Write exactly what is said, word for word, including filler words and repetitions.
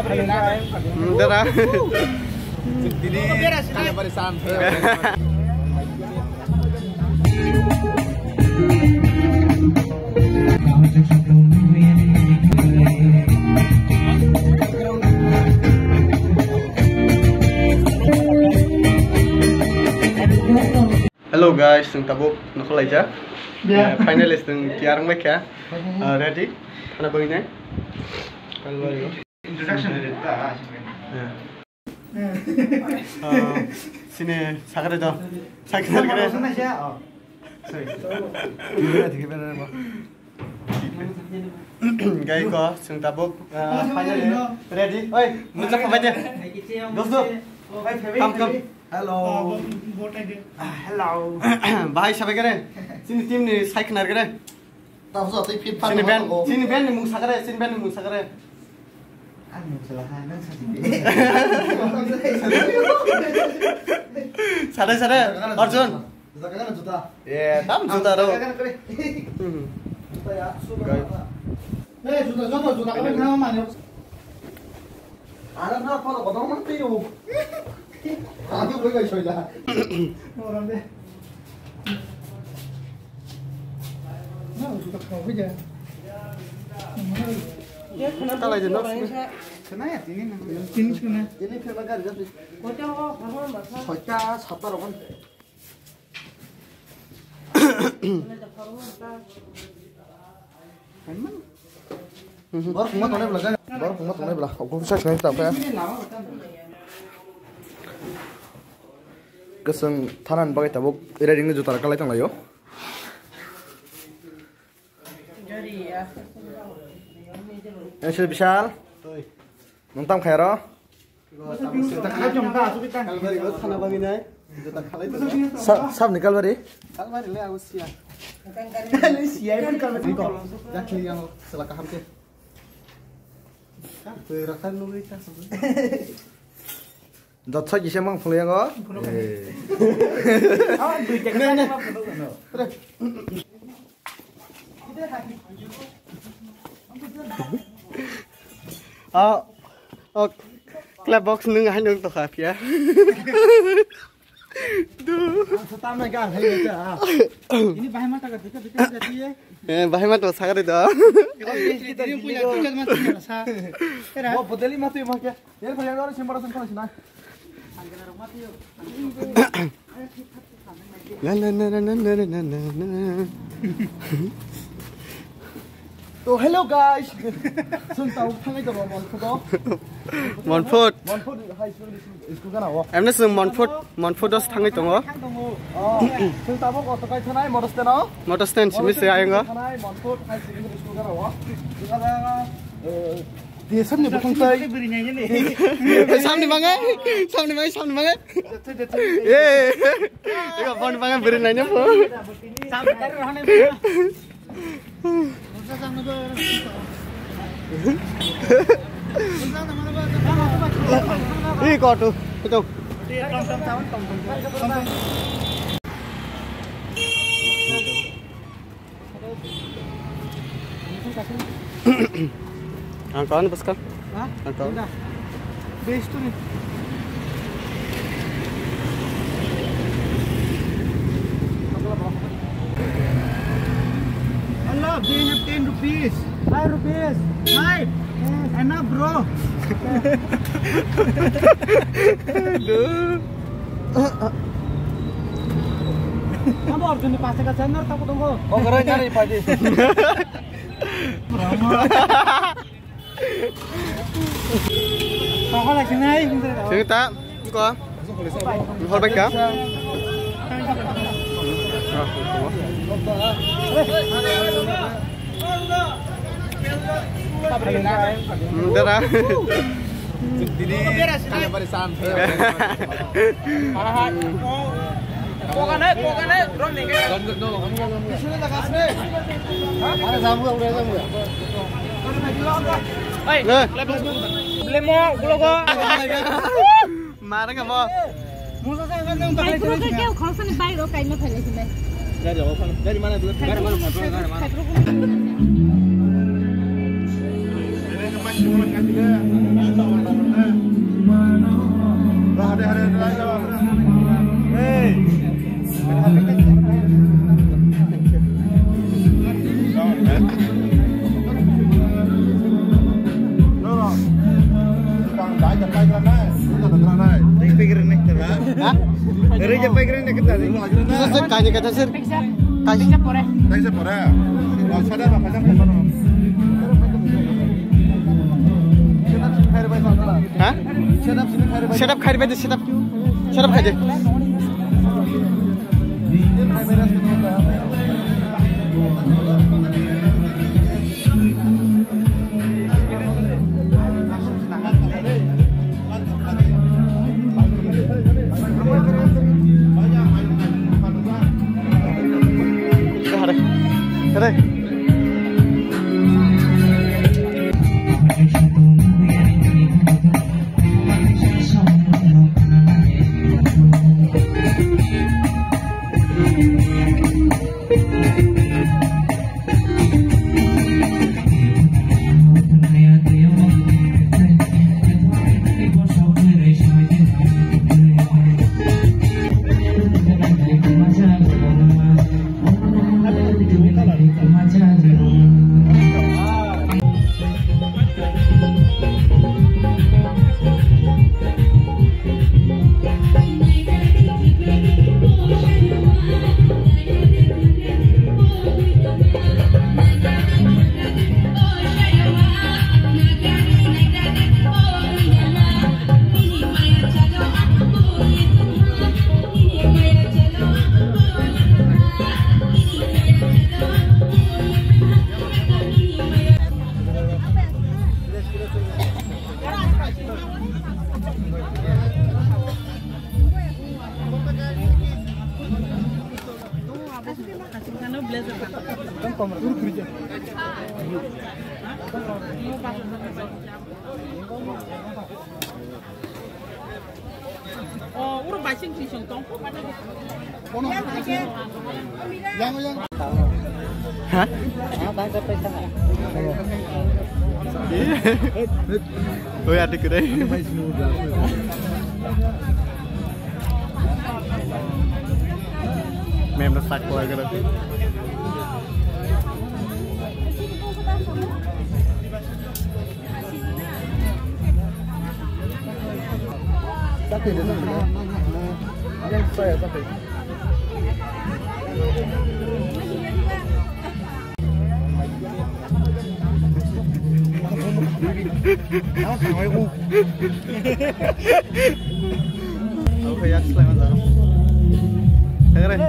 Hmm, dara. Hello guys, chwng tabuk nokolaijak. Yeah. Eh, finally chwng tiyar wngbaikha. Ah, ready? Khana bagwi nai. Introduction. Yeah. Ah, sini sakare do. Sakare do. Gai ko, chwng tabuk, ah, finally ready. Oi, mujak khabai de. Dosto, come, come. Hello. Ah, hello. Bahai sabai kare. Sini team ni sai khnar kare. Sini ben, sini ben ni mung sakare, sini ben ni mung sakare. Sare, sare, Arjun. Juta kagana juta. Eh, tam juta ro. Kagana kare. Hmm. Juta ya, suka. Gai. Eh, juta, juta, juta kagana mane. Ara na photo kotor man tei o. Adu boi bai soila. Moram de. Na juta kau boi ja. Talai de no. Sena ya tini na. Tini sena. Tini phema gari jati. Soita, sata rokan. Bor phungma tongnai bwla, bor phungma tongnai bwla. Ogo bwsa sinai ta kha. Kwswng thanani bagwi tabuk ready ni juta kalai tonglaio. Ese Bishal. Nwng tam khai aro? Kalbari, o thana bagwi nai. Juta khalai tong. Sa-, sabni Kalbari? Kalbari le abo siya. Siya pun Kalbari. Iko, jakli yang sela kaham ke. Ka, tu rakhan nugui ka. Jotsa kisa mang phulai yango. Eh. Ne, ne. Ah, oh, clap box nung hai nung tokha phiya. Du. Ang sa tamna ga hai ta. Ini bahai mata ka dika dika jadi ye. Eh, bahai mata sakari do. Kita punya tujuan mati sa. Era. Bo bodeli mati ma kya? Yer phai aro simbar san khala sinai. La, la, la. To, hello guys. Chwng tau thangai tongo Monphoto. Monphot. Monphot high school, school gana o. Emne chwng Monphot, Monphoto thangwi tongo. Oh, chwng tabuk auto kai thanai motor stand o. Motor stand simi se ayang o. Thanai Monphot high school gana o. Chwng ada, eh, Di samni bukhang tai. Samni mangai, samni mangai, samni mangai. Eh. Ega boni mangai beri nanya po. Ih, kau tu, itu. Ang kawan, bos ka? Ha? Ang kawan. Base tu ni. Allah, they have ten rupees. Five rupees. Five. Yes. Enough, bro. Dude. Abo Arjun ni pache ka channel ta ko tongo. O garo nyari padi. Tokol sinai. Sing ta ko. Hor baik ka. Dara. Mara ka mo. Gari mana tu? Gari mana? Gari mana? Reject pai kene kita. Sir, sir, kaji kata, sir. Kaji. Kaji pore. Oh, sada apa, sada apa? Ha? Setup khairi bai de, setup. Setup khairi. Oh, uro basing sisong tong. Yang, yang. Ha? Oi, ati kudai. Mem na sak ko agara. Oke, ya, selamat datang. Dengerin.